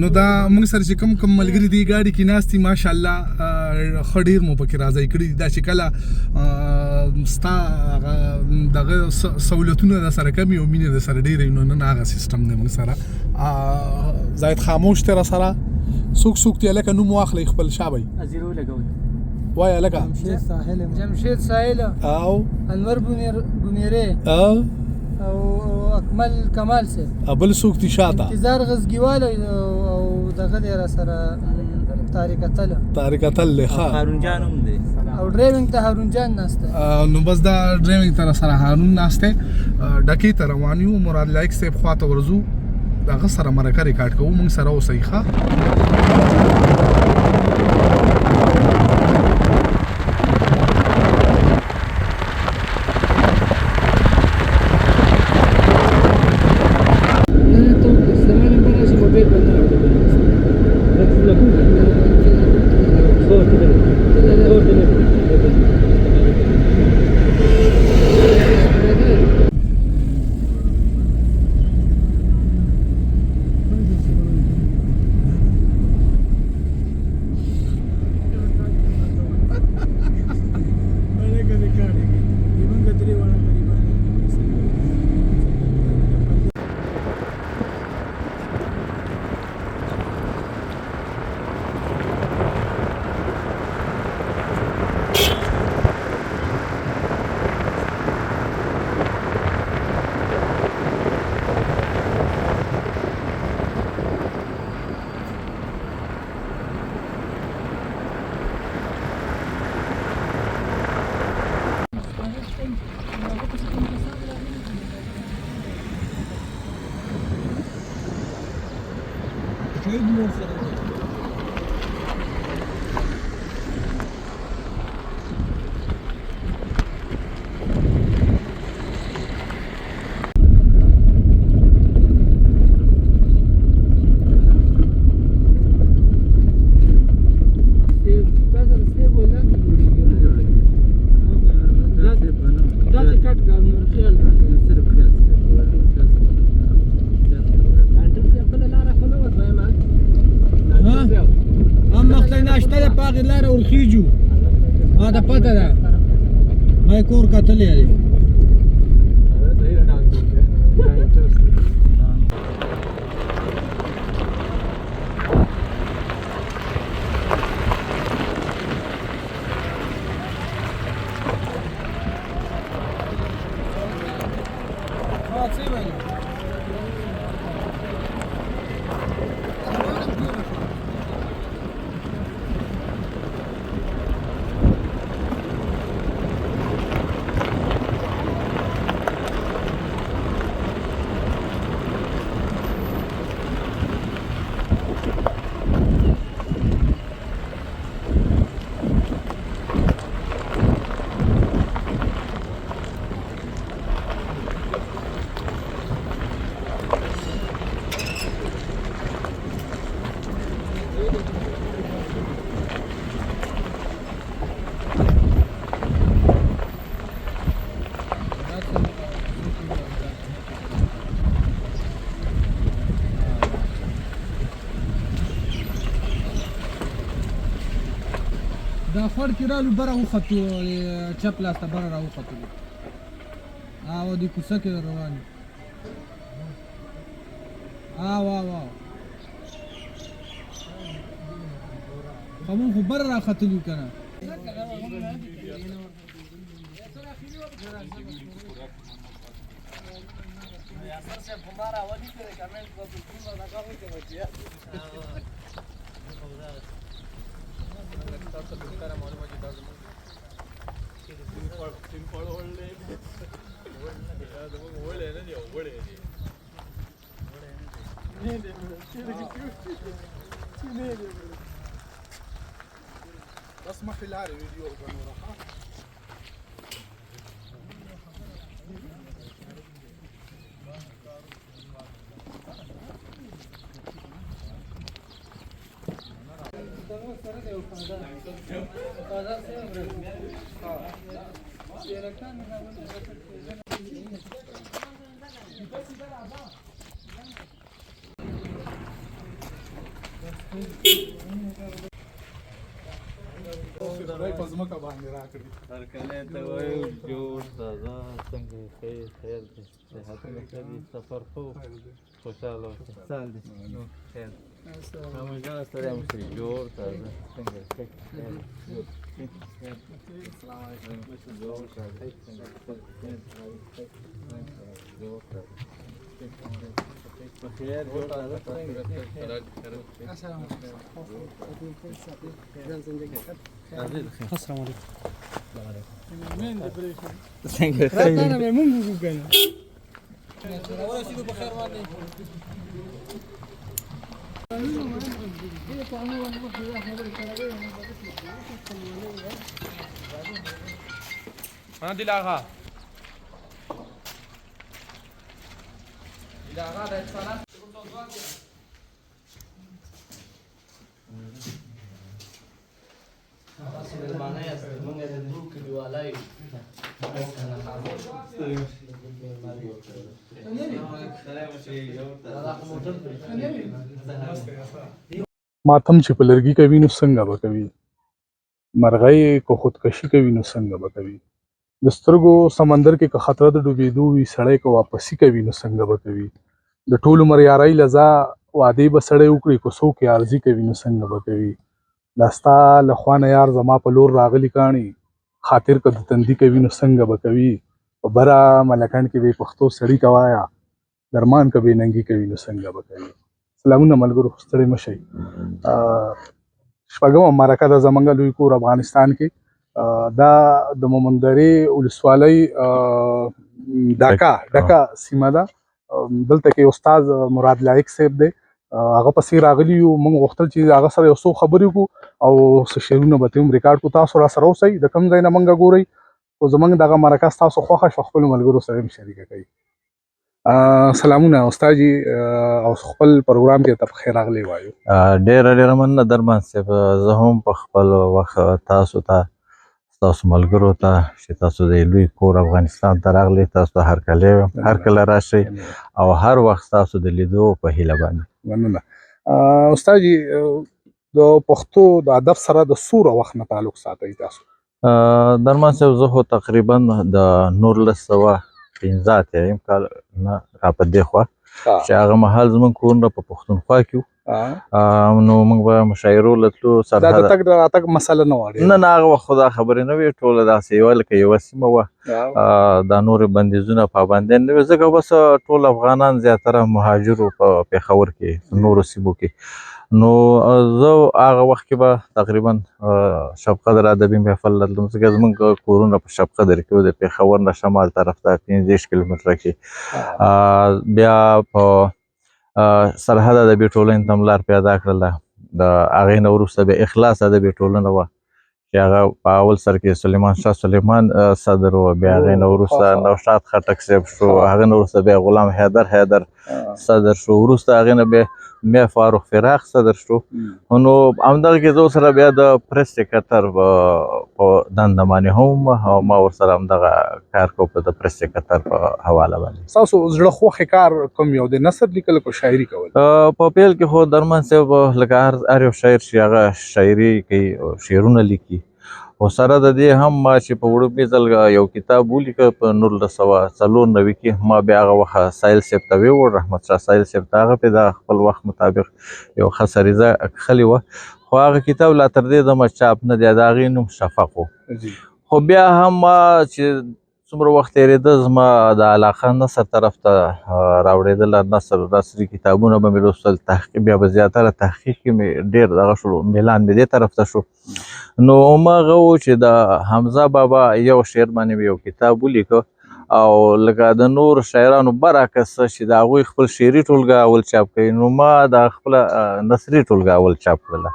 نو دا موږ سره چې کوم کوم ملګري دی ګاډي کې ناست دي، ماشاءالله ښه ډېر مو پکې راځای کړي دي. دا چې کله ستا هغه دغه سهولتونه در سره کم وي او مینه در سره ډېره وي، نو نن هغه سیستم دی موږ سره. زاهد خاموش دی راسره. څوک څوک دی هلکه؟ نوم واخلئ خپل. شابئ وایه هلکه. جمشید ساحل، جمشید ساحل او انور بونیری او او اکمل کمال صاحب. بل څوک دي شاته؟ انتظار غزګیوال او دغه دی را سره طارق اتل. طارق اتل دی، ښه. هارون جان هم دی. او driving ته هارون جان ناسته. نو بس دا driving ته سره هارون ناسته. ډکې ته روان یو، مراد لایق صاحب خواته ورځو، دغه سره مرکه ریکارډ کوو. موږ سره اوسئ، ښه. نه ته زما نمبر راشي، موبایل باندې راوړم. هم مخته ناشته ده، په هغې لاره ورخېجو، ما ته پته ده، ما یې کور کتلی دی. دا خوړ کې رالو، بره وختو، چپ لاس ته بره راوختو او د کوڅه کې روان یو. آو آو آو، خو مونږ خو بره راختلي که نه؟ بس مخې لارې ویډیو وکړه نوره، ښه. خدای په ځمکه باندې راکړي. هرکلی ته وایو، جوړ تازه، څنګه یې؟ خیر خیر دی، صحتونه ښه دي، سفر ښه و، خوشحاله اوسې. سال دی، نو خیر. همېشه ستړی مه شئ. جوړ تازه، څنګه یې؟ ښه خیر، جوړ. خیر. السلام علیکم. جوړ تازه، څنګه یې؟ ښه خیر، جوړ تازه، په خیر. جوړ تازه، څنګه یې؟ السلام علیکم. څنګه یې؟ راته نه مونږ وګورو. ورسېدو په خیر باندې. ها دل آغا، دل آغا د اتصالات. تاسو مېلمانه یاست، موږ د دوو کلیوالا یو. ماتم چې په لرګي کوي نو څنګه به کوي، مرغۍ که خودکشي کوي نو څنګه به کوي، د سترګو سمندر کې که خطر د ډوبېدو وي، سړی که واپسي کوي نو څنګه به کوي، د ټول عمر یارۍ له ځا وعدې به سړی وکړي، که څوک یې عرضي کوي نو څنګه به کوي، دا ستا له خوا نه یار زما په لور راغلي کاڼي، خاطر که د تندي کوي نو څنګه به کوي، په بره ملکنډ کې بې پښتو سړي ته وایه، درمان که بې ننګي کوي نو څنګه به کوي. سلامونه ملګرو، ستړي مه شئ. شپږمه مرکه ده زمونږ لوی کور افغانستان کې. دا د مومندرې ولسوالۍ ډاکا ډاکا سیمه ده. دلته کې استاد مراد لایق صاحب دی، هغه پسې راغلي یو. موږ غوښتل چې هغه سره یو څو خبرې وکړو او څه شعرونه به ترې هم ریکارډ کړو. تاسو را سره اوسئ، د کوم ځای نه موږ ګورئ، خو زمونږ دغه مرکه ستاسو خوښه شوه، خپلو ملګرو سره هم شریکه کړئ. سلامونه استاد جي، او خپل پروګرام کې ته په خیر راغلی وایو. ډېره ډېره مننه درمان صاحب. زه هم په خپل وخت تاسو ته، ستاسو ملګرو ته چې تاسو د لوی کور افغانستان ته راغلی، تاسو ته هرکلی وایم. هر کله راشئ او هر وخت ستاسو د لیدو په هیله باندې. مننه استاد جي. د پښتو د ادب سره د څومره وخت نه تعلق ساتئ تاسو؟ درمان صاحب، زه خو تقریبا د 1985 کال نه را په دې خوا، چې هغه مهال زموږ کورونه په پښتونخوا کې وو، نو موږ به مشاعرو له تلو. دا د سرحد تګ د راتګ مسله نه وه ډېره؟ نه نه، هغه وخت خو دا خبرې نه وې، ټوله داسې یوه لکه یوه سیمه وه. دا نورې بندیزونه پابندۍ نه وې، ځکه بس ټول افغانان زیاتره مهاجر وو په پېښور کې، نورو سیمو کې. نو زه هغه وخت کې به تقریبا شبقدر ادبي محفل ته تلم، ځکه زموږ کورونه په شبقدر کې وو، د پېښور نه شمال طرف ته 35 کیلومتره کې. بیا په سرحد ادبي ټولنې ته هم لار پیدا کړله. د هغې نه وروسته بیا اخلاص ادبي ټولنه وه چې هغه په اول سر کې سلیمان شاه سلیمان صدر و، بیا هغې نه وروسته نوشاد خټک صاحب شو، هغې نه وروسته بیا غلام حیدر حیدر صدر شو، وروسته هغې نه بیا میا فاروق فراق صدر شو. نو همدغه کې زه ورسره بیا د پریس سکرتر په دنده باندې هم او ما ورسره همدغه کار کو په د پریس سکرتر په حواله باندې. ستاسو زړه خوښې کار کوم یو دی، نثر لیکل که شاعري کول؟ په پیل کې خو درمان صاحب لکه هر یو شاعر چې هغه شاعري کوي، شعرونه لیکي، خو سره د دې هم ما چې په وړومبي ځل یو کتاب ولیکه په 1994 کې، ما بیا هغه وخت ساحل صاحب ته ویوړ، رحمت شاه ساحل صاحب ته، هغه پې د خپل وخت مطابق یو ښه سریزه کښلې وه، خو هغه کتاب لا تر دې دمه چاپ نه دی، د هغې نوم شفق و. خو بیا هم ما چې څومره وخت تېرېده، زما د علاقه نثر طرف ته راوړېدله. نثر، نثري کتابونه به مې لوستل، تحقیق بیا به زیاتره تحقیق کې مې ډېر دغه شو، میلان مې دې طرف ته شو. نو هماغه و چې د حمزه بابا یو شعر باندې مې یو کتاب ولیکه، او لکه د نور شاعرانو برعکس چې د هغوی خپل شعري ټولګه اول چاپ کوي، نو ما د خپله نثري ټولګه اول چاپ کړله.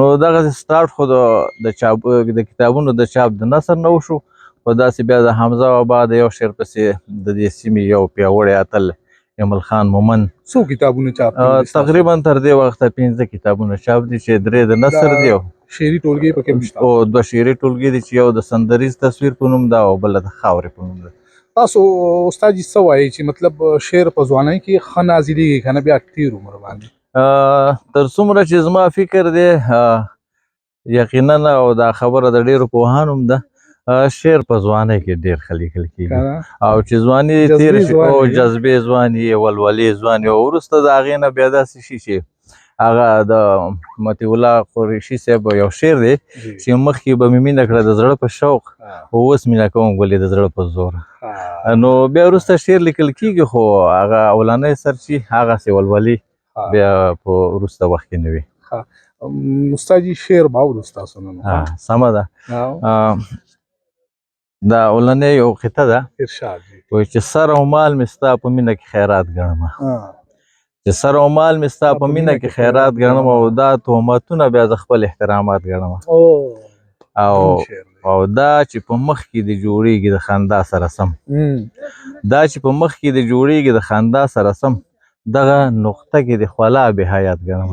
نو دغه سټارټ خو د کتابونو د چاپ د نثر نه وشو، خو داسې بیا د حمزه بابا د یو شعر پسې د دې سیمې یو پیاوړی اتل ایمل خان مومند. څو کتابونه چاپ کړي دي ستاسو؟ تقریبا تر دې وخته 5 کتابونه چاپ دي چې 3 د نثر دي او شعري ټولګې پکې هم شته. او 2 شعري ټولګې دي چې یو د سندریز تصویر په نوم ده او بله د خاورې په نوم ده. تاسو استاد جي څه وایئ چې مطلب شعر په ځوانۍ کې ښه نازلېږي که نه بیا تېر عمر باندې؟ تر څومره چې زما فکر دی، یقینا او دا خبره د ډیرو پوهانو هم ده، شعر په ځوانۍ کې ډیر ښه لیکل کیږي. کنه؟ او چې ځواني جذبې تېره شي، ځواني او وي. جذبې ځواني، ولولې ځواني، او وروسته د هغې نه بیا داسې شي چې هغه د مطیع الله قریشي صاحب یو شعر دی چې مخکې به مې مینه کړه د زړه په شوق، خو اوس مینه کوم ګلې د زړه په زور. نو بیا وروسته شعر لیکل کیږي، خو هغه اولنی سر چې هغسې ولولې بیا په وروسته وخت کې نه وي. استاد جي، شعر به اورو ستاسو نن. سمه ده. دا اولنی یو قطعه ده. ارشاد جی. وایي چې سر او مال مې ستا په مینه کې خیرات ګڼم، چې سر او مال مې ستا په مینه کې خیرات ګڼم، او دا تهمتونه بیا زه خپل احترامات ګڼم. او دا چې په مخ کې دې جوړیږي د خندا سره سم، دا چې په مخ کې دې جوړیږي د خندا سره سم، دغه نقطه کې د خولا بې حیات ګڼم.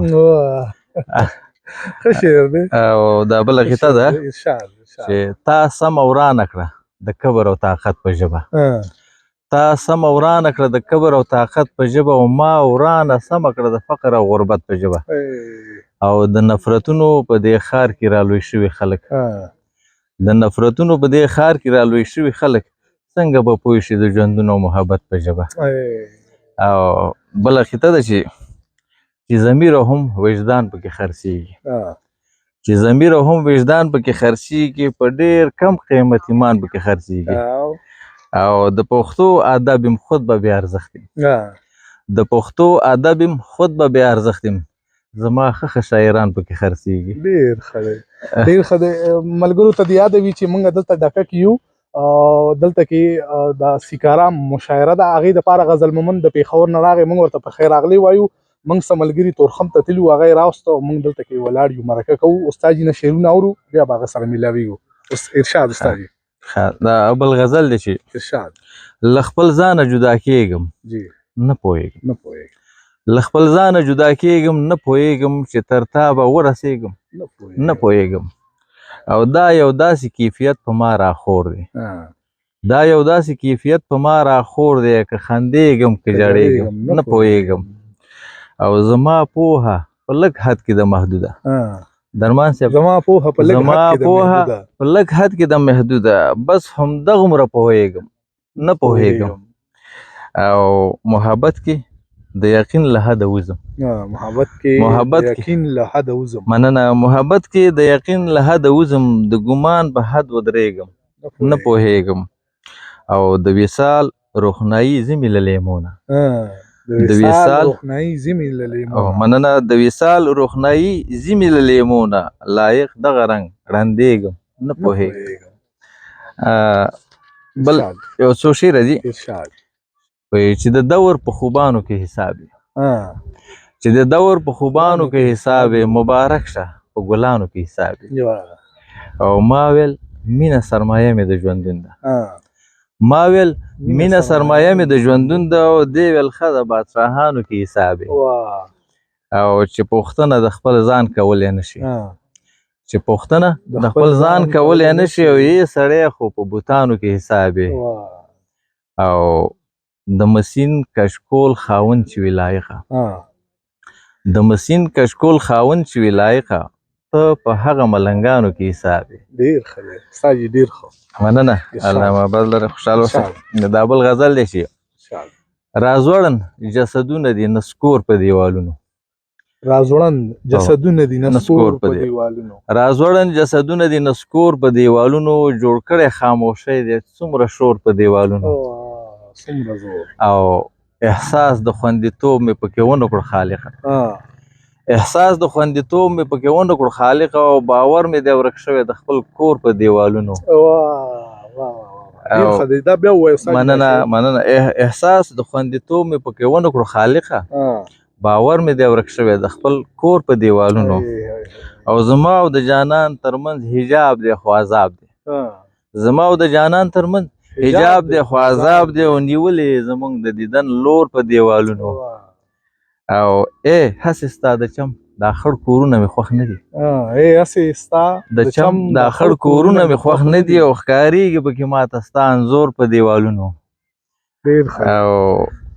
ښه شعر دی. او دا بله قطعه ده ارشاد ارشاد. چې تا سمه ورانه کړه د کبر او طاقت په ژبه، تا سمه ورانه کړه د کبر او طاقت په ژبه، او ما ورانه سمه کړه د فقر او غربت په ژبه. او د نفرتونو په دې ښار کې رالوی شوي خلک، د نفرتونو په دې ښار کې رالوی شوي خلک څنګه به پوه شي د ژوندون او محبت په ژبه. او بله قطعه ده چې ضمیر او هم وجدان پکې خرڅېږي، چې ضمیر او هم وجدان پکې خرڅېږي، په ډېر کم قیمت ایمان پکې خرڅېږي. او د پښتو ادب یم خود به بې ارزښت یم، د پښتو ادب یم خود به بې ارزښت یم، زما ښه ښه شاعران پکې خرڅېږي. ډېر ښه دی، ډېر ښه دی. ملګرو ته دې یاده وي چې موږ دلته ډکه کې یو، دلته کې د سیکارام مشاعره ده، هغې دپاره غزل مومند د پېښور نه راغی، موږ ورته په خیر راغلی وایو. موږ څه ملګري تورخم ته تللي وو، هغه یې راوسته او موږ دلته کې ولاړ یو، مرکه کوو، استاد جي نه شعرونه اورو، بیا به هغه سره میلاویږو. ارشاد استاد جي. دا بل غزل دی چې ارشاد. له خپل ځانه جدا کېږم، نه پوهېږم، نه پوهېږم، له خپل ځانه جدا کېږم، نه پوهېږم چې تر تا به ورسېږم، نه پوهېږم. او دا یو داسې کیفیت په ما راخور دی، دا یو داسې کیفیت په ما راخور دی، که خندېږم که ژړېږم، نه پوهېږم. او زما پوهه په لږ حد کې ده محدوده. درمان صاحب، زما پوهه په لږ حد کې ده محدوده، په لږ حد کې ده محدوده، بس همدغومره پوهېږم، نه پوهېږم. او محبت کې د یقین له حده وځم، محبت کې د یقین له حده وځم. مننه. محبت کې د یقین له حده وځم، د ګمان په حد ودرېږم، نه پوهېږم. او د وصال روښنايي ځمې له لیمو نه، د وصال روښنايي ځمې له لیمو نه. مننه. د وصال روښنايي ځمې له لیمو نه، لایق دغه رنګ ړندېږم، نه پوهېږم. بل یو څو شعره دي. ارشاد. چې د دور په خوبانو کې حساب یې، چې د دور په خوبانو کې حساب یې، مبارک شه په ګلانو کې حساب یې. او ما ویل مینه سرمایه مې د ژوندون ده، ما ویل مینه سرمایه مې د ژوندون ده، او دې ویل ښه د بادشاهانو کې حساب یې. او چې پوښتنه د خپل ځان کولی نه شي، چې پوښتنه د خپل ځان کولی نه شي، او یې سړی خو په بوتانو کې حساب یې. او د مسین کشکول خاوند چې وي لایقه، د مسین کشکول خاوند چې وي لایقه، ته په هغه ملنګانو کې حساب یې. ډېر ښه دی استاد جي، ډېر ښه. مننه، الله مبارک لره، خوشحاله اوسئ. دا بل غزل دی چې راځوړن جسدونه دي نسکور په دیوالونو، راځوړن جسدونه دي نسکور په دیوالونو، راځوړن جسدونه دي نسکور په دیوالونو، جوړ کړی خاموشۍ دی څومره شور په دیوالونو، څومره زور. او احساس د خوندیتوب مې پکې ونه کړ خالقه، احساس د خوندیتوب مې پکې ونه کړ خالقه، او باور مې دی ورک شوی د خپل کور په دیوالونو. دا بیا ووایه. مننه مننه. احساس د خوندیتوب مې پکې ونه کړ خالقه، باور مې دی ورک شوی د خپل کور په دیوالونو. او زما او د جانان ترمنځ حجاب دی خو عذاب دی، زما او د جانان ترمنځ حجاب دی خو عذاب دی، او نیولې زمونږ د دیدن لور په دیوالونو. او ای هسې ستا د چم دا خړ کورونه مې خوښ نه دي، ای هسې ستا د چم دا خړ کورونه مې خوښ نه دي، او ښکارېږي پکې ماته ستا انځور په دیوالونو. ډېر ښه. او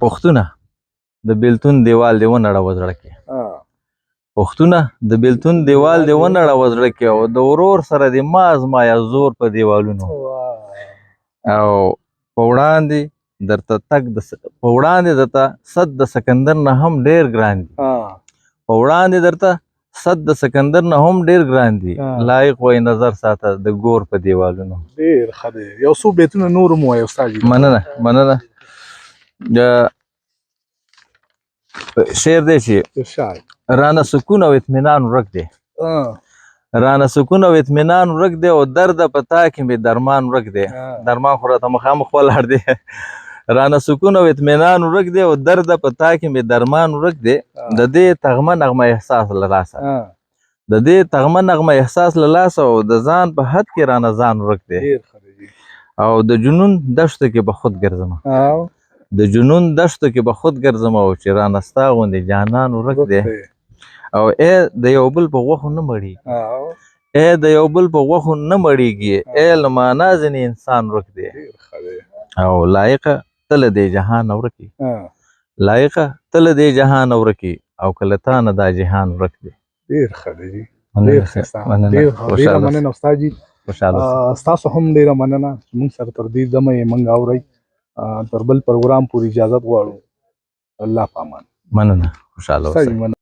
پښتونه د بیلتون دیوال دی ونړوه زړه کې. پښتونه د بیلتون دیوال دی ونړوه زړه کې، او د ورور سره دې ما ازمایه زور په دیوالونو. او په وړاندې درته تګ د په وړاندې درته صد د سکندر نه هم ډیر ګران دي. په وړاندې درته صد د سکندر نه هم ډیر ګران دي. لایق وای نظر ساته د ګور په دیوالونو. ډیر ښه دی. یو څو بیتونه نور هم ووایه استاد جي. مننه مننه. د شعر دی چې ارشاد. رانه سکون او اطمینان ورک دی. رانه سکون او اطمینان ورک دی، او درد په تا کې مې درمان ورک دی. درمان خو راته مخامخ ولاړ دی. رانه سکون او اطمینان ورک دی، او درد په تا کې مې درمان ورک دی. د دې تغمه نغمه احساس له لاسه، د دې تغمه نغمه احساس له لاسه، او د ځان په حد کې رانه ځان ورک دی. او د جنون دښتو کې به خود ګرځم، د جنون دښتو کې به خود ګرځم، او چې رانه ستا غوندې جانان ورک دی. او ای د یو بل په غوښو نه مړېږي، ای د یو بل په غوښو نه مړېږي، ای له معنا ځینې انسان ورک دی. او لایقه ته له دې جهانه ورک یې، لایقه ته له دې جهانه ورک یې، او که له تا نه دا جهان ورک دی. ډېر ښه دی جي، ډېر ښایسته، ډېره مننه استاد جي. خوشحاله. ستاسو هم ډېره مننه چې موږ سره تر دې دمه یې موږ اورئ. تر بل پروګرام پورې اجازت غواړو. الله په امان. مننه، خوشحاله اوسئ. مننه.